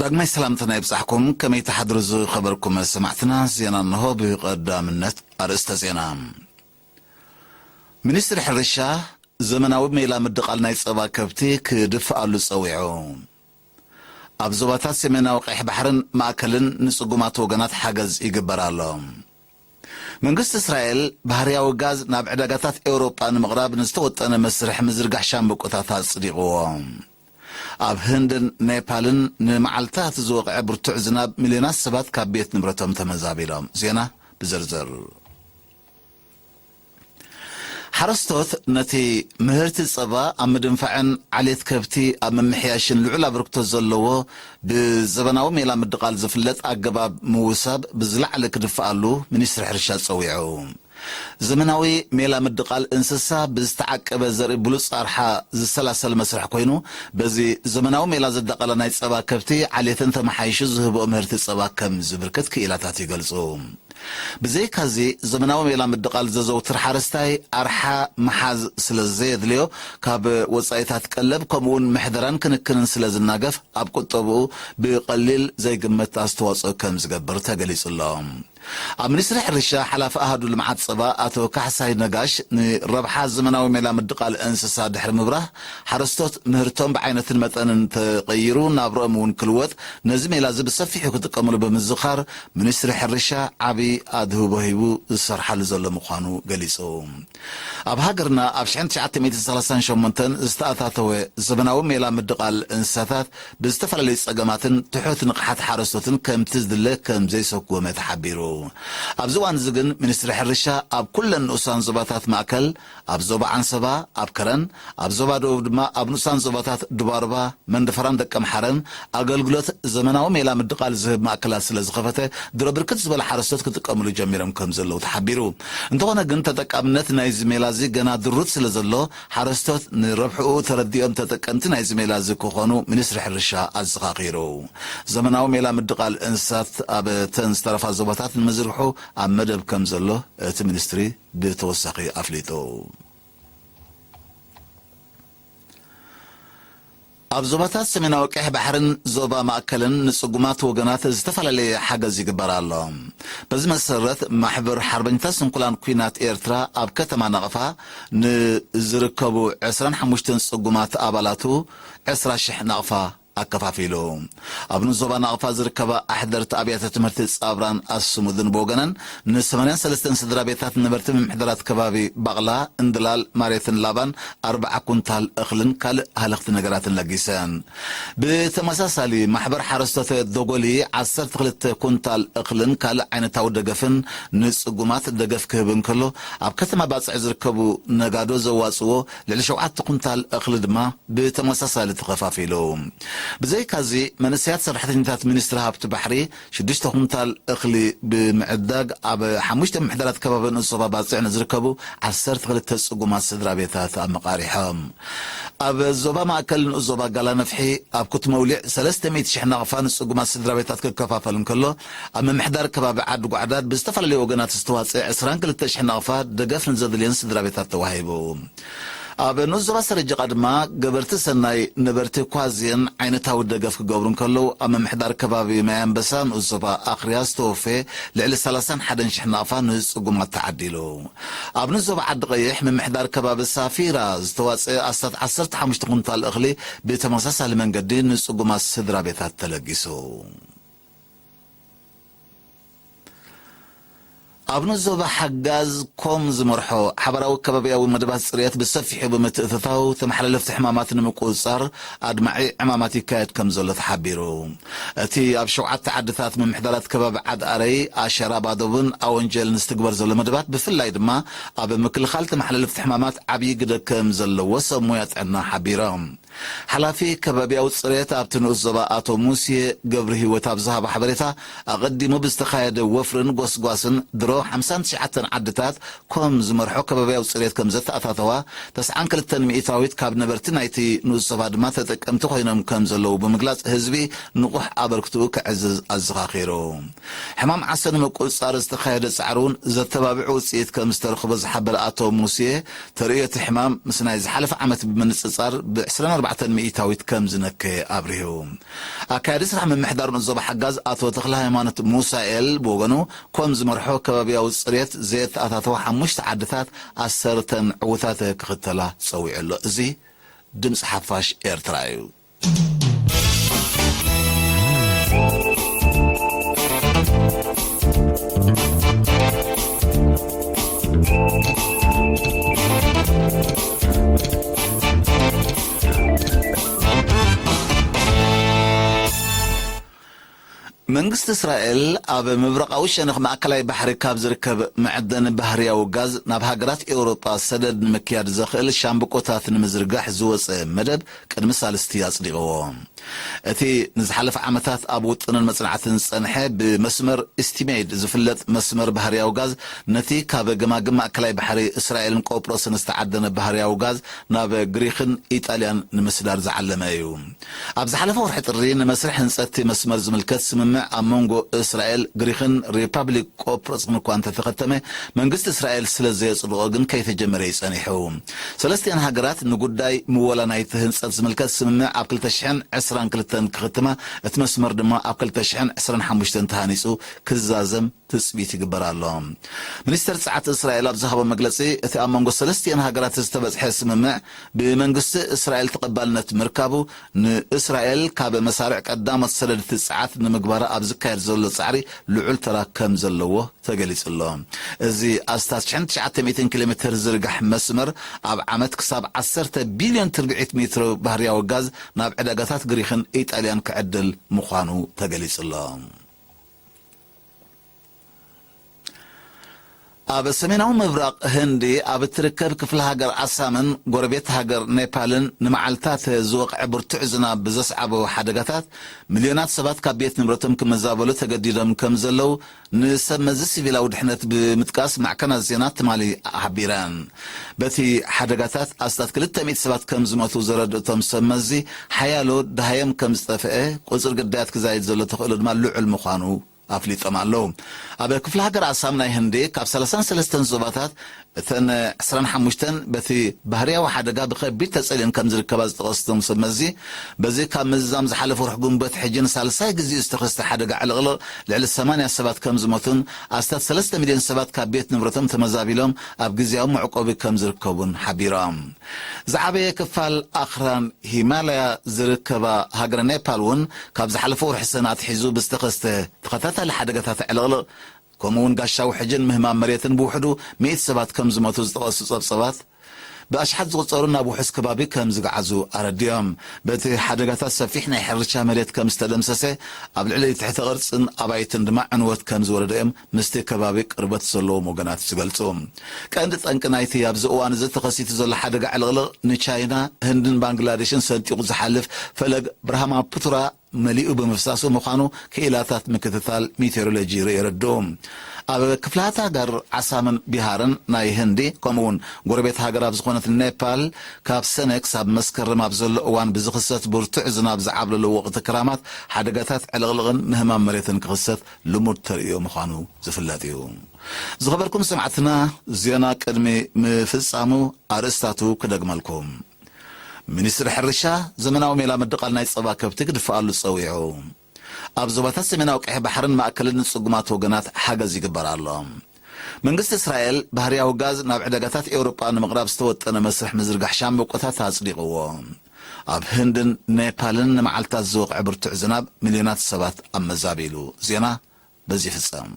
ዳግማይ ሰላምትና ይብጻሕኩም። ከመይ ትሓድሩ ዝኸበርኩም ሰማዕትና? ዜና እንሆ። ብቐዳምነት ኣርእስተ ዜና። ሚኒስትሪ ሕርሻ ዘመናዊ ሜላ ምድቓል ናይ ጸባ ከብቲ ክድፍኣሉ ጸዊዑ። ኣብ ዞባታት ሰሜናዊ ቀይሕ ባሕርን ማእከልን ንጽጉማት ወገናት ሓገዝ ይግበር ኣሎ። መንግስቲ እስራኤል ባህርያዊ ጋዝ ናብ ዕዳጋታት ኤውሮጳ ንምቕራብ ንዝተወጠነ መስርሕ ምዝርጋሕ ሻምብቆታት ኣጽዲቕዎ። ኣብ ህንድን ኔፓልን ንመዓልታት ዝወቕዐ ብርቱዕ ዝናብ ሚልዮናት ሰባት ካብ ቤት ንብረቶም ተመዛቢሎም። ዜና ብዝርዝር። ሓረስቶት ነቲ ምህርቲ ጸባ ኣብ ምድንፋዕን ዓሌት ከብቲ ኣብ ምምሕያሽን ልዑል ኣበርክቶ ዘለዎ ብዘበናዊ ሜላ ምድቓል ዝፍለጥ ኣገባብ ምውሳብ ብዝለዓለ ክድፍኣሉ ሚኒስትሪ ሕርሻ ጸዊዑ። ዘመናዊ ሜላ ምድቓል እንስሳ ብዝተዓቀበ ዘርኢ ብሉጽ ኣርሓ ዝሰላሰል መስርሕ ኮይኑ፣ በዚ ዘመናዊ ሜላ ዝዳቐላ ናይ ጸባ ከብቲ ዓሌተን ተመሓይሹ ዝህብኦ ምህርቲ ጸባ ከም ዝብርክት ክኢላታት ይገልጹ። ብዘይካዚ፣ ዘመናዊ ሜላ ምድቓል ዘዘውትር ሓረስታይ ኣርሓ ምሓዝ ስለ ዘየድልዮ፣ ካብ ወጻኢታት ቀለብ ከምኡውን ምሕደራን ክንክንን ስለ ዝናገፍ፣ ኣብ ቁጠብኡ ብቐሊል ዘይግመት ኣስተዋጽኦ ከም ዝገብር ተገሊጹ ኣሎ። ኣብ ሚኒስትሪ ሕርሻ ሓላፊ ኣሃዱ ልምዓት ጸባ ኣቶ ካሕሳይ ነጋሽ፣ ንረብሓ ዘመናዊ ሜላ ምድቓል እንስሳ ድሕሪ ምብራህ፣ ሓረስቶት ምህርቶም ብዓይነትን መጠንን ተቐይሩ ናብርኦም እውን ክልወጥ፣ ነዚ ሜላ እዚ ብሰፊሑ ክጥቀምሉ ብምዝኻር፣ ሚኒስትሪ ሕርሻ ዓቢ ኣድህቦ ሂቡ ዝሰርሓሉ ዘሎ ምዃኑ ገሊጹ። ኣብ ሃገርና ኣብ ሽሕን ትሽዓተ ሚእትን ሰላሳን ሸሞንተን ዝተኣታተወ ዘመናዊ ሜላ ምድቓል እንስሳታት ብዝተፈላለዩ ጸገማትን ትሑት ንቕሓት ሓረስቶትን ከምቲ ዝድለ ከም ዘይሰጉመ ተሓቢሩ። ኣብዚ እዋን እዚ ግን ሚኒስትሪ ሕርሻ ኣብ ኩለን ንኡሳን ዞባታት ማእከል፣ ኣብ ዞባ ዓንሰባ፣ ኣብ ከረን፣ ኣብ ዞባ ደቡብ ድማ ኣብ ንኡሳን ዞባታት ዱባርባ፣ መንደፈራን ደቀምሓረን ኣገልግሎት ዘመናዊ ሜላ ምድቓል ዝህብ ማእከላት ስለ ዝኸፈተ ድሮ ብርክት ዝበለ ሓረስቶት ክጥቀምሉ ጀሚሮም ከም ዘለዉ ተሓቢሩ። እንተኾነ ግን ተጠቃምነት ናይዚ ሜላ እዚ ገና ድሩት ስለ ዘሎ ሓረስቶት ንረብሕኡ ተረዲኦም ተጠቀምቲ ናይዚ ሜላ እዚ ክኾኑ ሚኒስትሪ ሕርሻ ኣዘኻኺሩ። ዘመናዊ ሜላ ምድቓል እንስሳት ኣብ ተን ዝተረፋ ዞባታት ንምዝርግሑ ኣብ መደብ ከም ዘሎ እቲ ሚኒስትሪ ብተወሳኺ ኣፍሊጡ። ኣብ ዞባታት ሰሜናዊ ቀይሕ ባሕርን ዞባ ማእከልን ንጽጉማት ወገናት ዝተፈላለየ ሓገዝ ይግበር ኣሎ። በዚ መሰረት ማሕበር ሓርበኛታት ስንኩላን ኲናት ኤርትራ ኣብ ከተማ ናቕፋ ንዝርከቡ ዕስራን ሓሙሽተን ጽጉማት ኣባላቱ ዕስራ ሽሕ ናቕፋ ኣከፋፊሉ። ኣብ ንኡስ ዞባ ናቕፋ ዝርከባ ኣሕደርቲ ኣብያተ ትምህርቲ ጻብራን ኣስሙድን ብወገነን ንሰማንያን ሰለስተን ስድራ ቤታት ነበርቲ ምምሕዳራት ከባቢ ባቕላ፣ እንድላል፣ ማሬትን ላባን ኣርብዓ ኩንታል እኽልን ካልእ ሃለኽቲ ነገራትን ለጊሰን። ብተመሳሳሊ ማሕበር ሓረስቶት ዶጎሊ ዓሰርተ ክልተ ኩንታል እኽልን ካልእ ዓይነታዊ ደገፍን ንጽጉማት ደገፍ ክህብ እንከሎ፣ ኣብ ከተማ ባጽዕ ዝርከቡ ነጋዶ ዘዋጽዎ ልዕሊ ሸውዓተ ኩንታል እኽሊ ድማ ብተመሳሳሊ ተኸፋፊሉ። ብዘይካዚ፣ መንእሰያት ሰራሕተኛታት ሚኒስትሪ ሃብቲ ባሕሪ ሽዱሽተ ኩንታል እኽሊ ብምዕዳግ፣ ኣብ ሓሙሽተ ምምሕዳራት ከባቢ ንኡስ ዞባ ባጽዕ ንዝርከቡ ዓሰርተ ክልተ ጽጉማት ስድራ ቤታት ኣመቓሪሖም። ኣብ ዞባ ማእከል ንኡስ ዞባ ጋላ ነፍሒ ኣብ ኩት መውሊዕ ሰለስተ ሚእቲ ሽሕ ናቕፋ ንጽጉማት ስድራ ቤታት ክከፋፈል እንከሎ፣ ኣብ ምምሕዳር ከባቢ ዓዲ ጓዕዳድ ብዝተፈላለዩ ወገናት ዝተዋጽአ ዕስራን ክልተ ሽሕ ናቕፋ ደገፍ ንዘድልየን ስድራ ቤታት ተዋሂቡ። ኣብ ንኡስ ዞባ ሰረጀቓ ድማ ገበርቲ ሰናይ ነበርቲ ኳዝየን ዓይነታዊ ደገፍ ክገብሩ እንከለዉ፣ ኣብ ምምሕዳር ከባቢ ማይ ኣንበሳ ንኡስ ዞባ ኣኽርያ ዝተወፈየ ልዕሊ ሰላሳን ሓደን ሽሕ ናቕፋ ንጽጉማት ተዓዲሉ። ኣብ ንኡስ ዞባ ዓዲ ቀይሕ ምምሕዳር ከባቢ ሳፊራ ዝተዋጸአ ኣስታት ዓሰርተ ሓሙሽተ ኩንታል እኽሊ ብተመሳሳሊ መንገዲ ንጽጉማት ስድራ ቤታት ተለጊሱ። ኣብ ንኡስ ዞባ ሓጋዝ ኮም ዝመርሖ ሓባራዊ ከባቢያዊ መደባት ጽሬት ብሰፊሑ ብምትእትታው ተመሓላለፍቲ ሕማማት ንምቁጽጻር ኣድማዒ ዕማማት ይካየድ ከም ዘሎ ተሓቢሩ። እቲ ኣብ ሸውዓተ ዓድታት ምምሕዳራት ከባቢ ዓድ ኣረይ፣ ኣሸራ ባዶብን ኣወንጀልን ዝትግበር ዘሎ መደባት ብፍላይ ድማ ኣብ ምክልኻል ተመሓላለፍቲ ሕማማት ዓብዪ ግደ ከም ዘለዎ ሰብ ሞያ ጥዕና ሓቢሮም። ሓላፊ ከባቢያዊ ጽሬት ኣብቲ ንኡስ ዞባ ኣቶ ሙሴ ገብረ ህይወት ኣብ ዝሃቦ ሓበሬታ፣ ኣቐዲሙ ብዝተኻየደ ወፍርን ጎስጓስን ድሮ ሓምሳን ትሽዓተን ዓድታት ኮም ዝመርሖ ከባቢያዊ ጽሬት ከም ዘተኣታተዋ፣ ተስዓን ክልተን ሚእታዊት ካብ ነበርቲ ናይቲ ንኡስ ዞባ ድማ ተጠቀምቲ ኮይኖም ከም ዘለዉ ብምግላጽ፣ ህዝቢ ንቑሕ ኣበርክትኡ ከዕዝዝ ኣዘኻኺሩ። ሕማም ዓሶ ንምቁጽጻር ዝተኻየደ ጻዕሪ እውን ዘተባብዕ ውጽኢት ከም ዝተረኽቦ ዝሓበረ ኣቶ ሙሴ፣ ተርእዮ እቲ ሕማም ምስ ናይ ዝሓለፈ ዓመት ብምንጽጻር ብዕስራን ኣርባዕተ ሚእታዊት ከም ዝነከየ ኣብሪሁ። ኣካያዲ ስራሕ ምምሕዳር ንዞባ ሓጋዝ ኣቶ ተኽለ ሃይማኖት ሙሳኤል ብወገኑ፣ ኮም ዝመርሖ ከባቢያዊ ጽሬት ዘየተኣታተዋ ሓሙሽተ ዓድታት ዓሰርተን ዕዉታት ክኽተላ ጸዊዑ ኣሎ። እዚ ድምፂ ሓፋሽ ኤርትራ እዩ። መንግስቲ እስራኤል ኣብ ምብራቓዊ ሸነኽ ማእከላይ ባሕሪ ካብ ዝርከብ መዐደኒ ባህርያዊ ጋዝ ናብ ሃገራት ኤውሮጳ ሰደድ ንምክያድ ዘኽእል ሻምብቆታት ንምዝርጋሕ ዝወጸ መደብ ቅድሚ ሳልስቲ ኣጽዲቕዎ። እቲ ንዝሓለፈ ዓመታት ኣብ ውጥንን መጽናዕትን ዝጸንሐ ብመስመር ኢስቲሜድ ዝፍለጥ መስመር ባህርያዊ ጋዝ ነቲ ካብ ገማግም ማእከላይ ባሕሪ እስራኤልን ቆጵሮስን ዝተዓደነ ባህርያዊ ጋዝ ናብ ግሪኽን ኢጣልያን ንምስዳር ዝዓለመ እዩ። ኣብ ዝሓለፈ ወርሒ ጥሪ ንመስርሕ ህንጸት እቲ መስመር ዝምልከት ስምምዕ ኣብ መንጎ እስራኤል፣ ግሪኽን ሪፓብሊክ ቆጵሮስን እኳ እንተተኸተመ፣ መንግስቲ እስራኤል ስለ ዘየጽድቖ ግን ከይተጀመረ እዩ ጸኒሑ። ሰለስቲኣን ሃገራት ንጉዳይ ምወላ ናይቲ ህንጸት ዝምልከት ስምምዕ ኣብ ክልተ ሽሕን ዕስራን ክልተን ክኽትማ፣ እቲ መስመር ድማ ኣብ ክልተ ሽሕን ዕስራን ሓሙሽተን ተሃኒጹ ክዛዘም ትጽቢት ይግበር ኣሎ። ሚኒስተር ጸዓት እስራኤል ኣብ ዝሃቦ መግለጺ፣ እቲ ኣብ መንጎ ሰለስቲኣን ሃገራት ዝተበጽሐ ስምምዕ ብመንግስቲ እስራኤል ተቐባልነት ምርካቡ፣ ንእስራኤል ካብ መሳርዕ ቀዳሞት ሰደድቲ ጸዓት ንምግባራ ኣብ ዝካየድ ዘሎ ጻዕሪ ልዑል ተራ ከም ዘለዎ ተገሊጹ ኣሎ። እዚ ኣስታት ሽሕን ትሽዓተ ሚእትን ኪሎ ሜትር ዝርጋሕ መስመር፣ ኣብ ዓመት ክሳብ ዓሰርተ ቢልዮን ትርብዒት ሜትሮ ባህርያዊ ጋዝ ናብ ዕዳጋታት ግሪኽን ኢጣልያን ክዕድል ምዃኑ ተገሊጹ ኣሎ። ኣብ ሰሜናዊ ምብራቕ ህንዲ ኣብ እትርከብ ክፍለ ሃገር ኣሳምን ጎረቤት ሃገር ኔፓልን ንመዓልታት ዝወቕዐ ብርቱዕ ዝናብ ብዘስዓቦ ሓደጋታት፣ ሚልዮናት ሰባት ካብ ቤት ንብረቶም ክመዛበሉ ተገዲዶም ከም ዘለዉ ንሰብ መዚ ሲቪላዊ ድሕነት ብምጥቃስ ማዕከናት ዜና ትማሊ ሓቢረን። በቲ ሓደጋታት ኣስታት ክልተ ሚእቲ ሰባት ከም ዝሞቱ ዘረድእቶም ሰብ መዚ፣ ሓያሎ ደሃዮም ከም ዝጠፍአ፣ ቁጽሪ ግዳያት ክዛይድ ዘሎ ተኽእሎ ድማ ልዑል ምዃኑ ኣፍሊጦም ኣለዉ። ኣብ ክፍለ ሃገር ኣሳም ናይ ህንዲ ካብ ሰላሳን ሰለስተን ዞባታት እተን ዕስራን ሓሙሽተን በቲ ባህርያዊ ሓደጋ ብኸቢድ ተጸልየን ከም ዝርከባ ዝጠቐሱ እቶም ሰብ መዚ፣ በዚ ካብ ምዝዛም ዝሓለፈ ወርሒ ግንቦት ሕጂ ንሳልሳይ ግዜኡ ዝተኸስተ ሓደጋ ዕልቕልቕ ልዕሊ ሰማንያ ሰባት ከም ዝሞቱን ኣስታት ሰለስተ ሚልዮን ሰባት ካብ ቤት ንብረቶም ተመዛቢሎም ኣብ ግዜያዊ መዕቆቢ ከም ዝርከቡን ሓቢሮም። ዝዓበየ ክፋል ኣኽራን ሂማላያ ዝርከባ ሃገረ ኔፓል እውን ካብ ዝሓለፈ ወርሒ ሰነ ኣትሒዙ ብዝተኸስተ ተኸታታሊ ሓደጋታት ዕልቕልቕ፣ ከምኡ እውን ጋሻዊ ሕጅን ምህማም መሬትን ብውሕዱ ሚእቲ ሰባት ከም ዝሞቱ ዝጠቐሱ ጸብጸባት፣ ብኣሽሓት ዝቑጸሩ ናብ ውሑስ ከባቢ ከም ዝገዓዙ ኣረዲኦም። በቲ ሓደጋታት ሰፊሕ ናይ ሕርሻ መሬት ከም ዝተደምሰሰ፣ ኣብ ልዕሊ ትሕተ ቅርጽን ኣባይትን ድማ ዕንወት ከም ዝወረደ እዮም ምስቲ ከባቢ ቅርበት ዘለዎም ወገናት ዝገልጹ። ቀንዲ ጠንቂ ናይቲ ኣብዚ እዋን እዚ ተኸሲቱ ዘሎ ሓደጋ ዕልቕልቕ ንቻይና፣ ህንድን ባንግላዴሽን ሰንጢቑ ዝሓልፍ ፈለግ ብርሃማፑትራ መሊኡ ብምፍሳሱ ምዃኑ ክኢላታት ምክትታል ሜቴሮሎጂ የረድኡ። ኣብ ክፍላት ሃገር ዓሳምን ቢሃርን ናይ ህንዲ፣ ከምኡውን ጎረቤት ሃገር ኣብ ዝኾነት ኔፓል፣ ካብ ሰነ ክሳብ መስከረም ኣብ ዘሎ እዋን ብዝኽሰት ብርቱዕ ዝናብ ዝዓብለሎ ወቕቲ ክራማት፣ ሓደጋታት ዕልቕልቕን ምህማም መሬትን ክኽሰት ልሙድ ተርእዮ ምዃኑ ዝፍለጥ እዩ። ዝኸበርኩም ሰማዕትና፣ ዜና ቅድሚ ምፍጻሙ ኣርእስታቱ ክደግመልኩም። ሚኒስትሪ ሕርሻ ዘመናዊ ሜላ ምድቓል ናይ ጸባ ከብቲ ክድፍኣሉ ጸዊዑ። ኣብ ዞባታት ሰሜናዊ ቀይሕ ባሕርን ማእከልን ንጽጉማት ወገናት ሓገዝ ይግበር ኣሎ። መንግስቲ እስራኤል ባህርያዊ ጋዝ ናብ ዕዳጋታት ኤውሮጳ ንምቕራብ ዝተወጠነ መስርሕ ምዝርጋሕ ሻምብቆታት ኣጽዲቕዎ። ኣብ ህንድን ኔፓልን ንመዓልታት ዝወቕዐ ብርቱዕ ዝናብ ሚልዮናት ሰባት ኣመዛቢሉ። ዜና በዚ ይፍጸም።